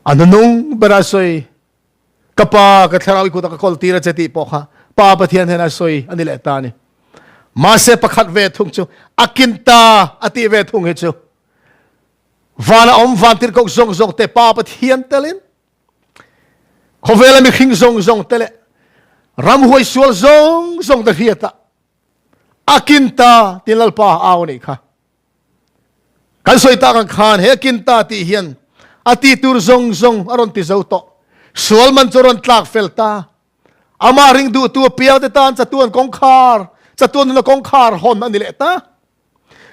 a hnunung bera sawi ka pa ka thlarau i kutah ka kawl tir a che tih pawh kha pa Pathian hnenah sawi a ni leh ta a ni. Mahse pakhat ve thung chu a kin ta a tih ve thung hi chu vana awm vantirhkoh zawng zawng te pa Pathian telin Khawvela mihring zawng zawng te leh ramhuai sual zawng zawng te hriatah a kin ta tin Lalpa au a nih kha. Kan sawi tak ang khan he a kin ta tih hian a ti tur zawng zawng a rawn ti zo tawh. Sual man chu a rawn tlak fel ta. Amah ring duhtu apiang te tan chatuan kawngkhar, chatuan nuna kawngkhar hawn a ni leh ta.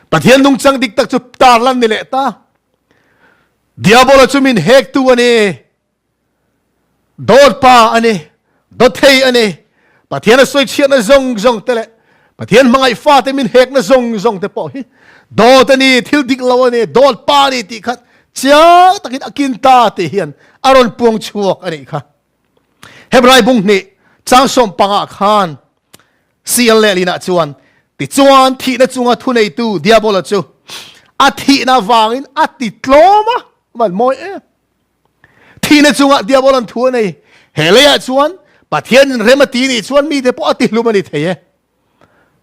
Pathian nungchang dik tak chu tarlan ni leh ta. Diabola chu min hektu a ni. Dawt pa a ni. Dawthei a ni. Pathian a sawi chhiatna zawng zawng te leh Pathian hmangaih fate min hekna zawng zawng te pawh hi dawt a ni, thil dik lo a ni, dawt pa a ni tih kha chiang takin a kin ta tih hian a rawn puang chhuak a nih kha. Hebrai bung hnih chang 15 khan CL leh linah chuan tichuan thihna chunga thuneitu Diabola chu a thihna vangin a ti tlawm a, van mawi em. Thihna chunga Diabolan thu a nei. He leiah chuan Pathianin rem a ti nih chuan mite pawh a ti hlum a ni thei e.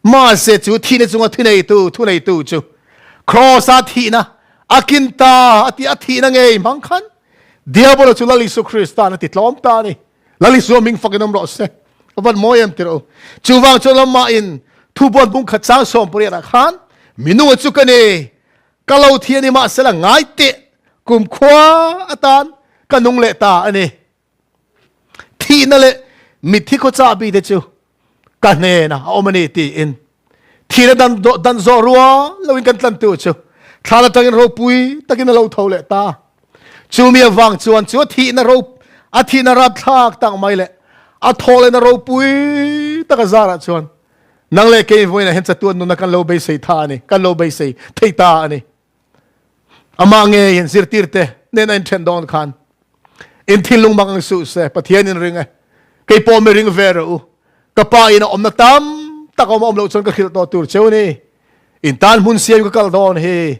Mahse chu thihna chunga thuneitu thuneitu chu Kraws-a thihna a kin ta a ti a thihna ngei hmang khan Diabola chu Lal Isu Krista'n a ti tlawm ta a ni. Lal Isua hming fakin awm rawh se. A van mawi em tirh u. Chuvang chuan lamahin thubuan bungkhat chang 18 ah khan minunga chu ka ni, ka lo thi a ni mahsela ngai teh kumkhua atan ka nung leh ta a ni. Thihna leh mitthi khaw chahbi te chu ka hnenah a awm a ni tiin thihna dan dan zawh rual loin kan tlantu chu thlan atangin ropui takin a lo tho leh ta. Chumi avang chuan chu a thihna ro a thihna rapthlak tak mai leh a thaw lehna ropui taka zarah chuan nang leh kei vawiinah hian chatuan nuna kan lo beisei tha a ni, kan lo beisei thei ta a ni. Amah ngeiin zirtirte nen a inthen dawn khan in thinlung mak ang suh se, Pathian in ring e, kei pawh mi ring ve rawh u, ka pa in a awmna tam tak awm a awm loh chuan ka hrilh tawh tur cheu ni, in tan hmun siam ka kal dawn hi,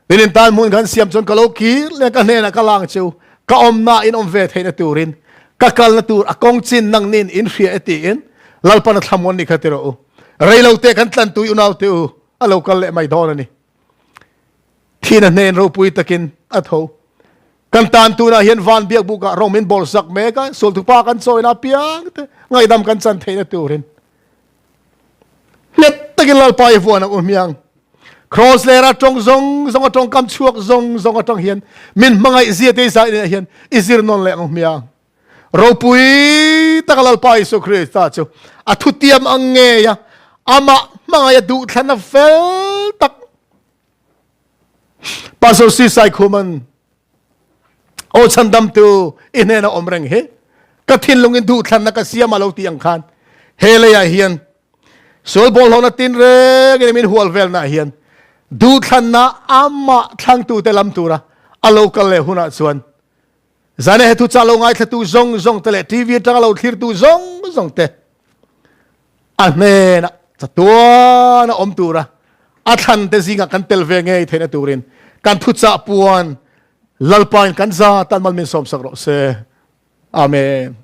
tin in tan hmun kan siam chuan ka lo kir leh ka hnenah ka lang cheu, ka awmna in awm ve theihna turin ka kalna tur a kawng chin nang nin in hria e tiin Lalpan a thlamuan ni kha ti rawh u, reilote kan tlantui unaute u a lo kal leh mai dawn a ni. Thina hnen ropui takin a tho. Kan tan tunah hian van biak bukah rawng min bawl sak mek a, sualthupa kan chawina apiang te ngaihdam kan chan theihna turin. Nghet takin Lalpa i vuan ang u hmiang. Cross lera tawng zawng zawng a tawngkam chhuak zawng zawng atang hian min hmangaih zia te zai nen hian i zir nawn leh ang hmiang. Ropui taka Lalpa Isu Krista chu a thutiam ang ngei a, amah hmangaih a duhthlanna fel tak. Pastor Si Saikhuman Aw chhandamtu i hnena awm reng hi ka thinlungin duhthlanna ka siam a lo tih ang khan he leiah hian sual bawlhhlawhna tinrengin min hual velna hian duhthlanna amah thlangtute lam tura a lo kal leh hunah chuan Zane he thuchah lo ngaithlatu zawng zawng te leh TV atanga lo thlirtu zawng zawng te a hnenah chatuan a awm tura a thlan te zingah kan tel ve ngei theihna turin kan thuchah puan Lalpain kan za tan mal min sawmsak rawh se. Amen.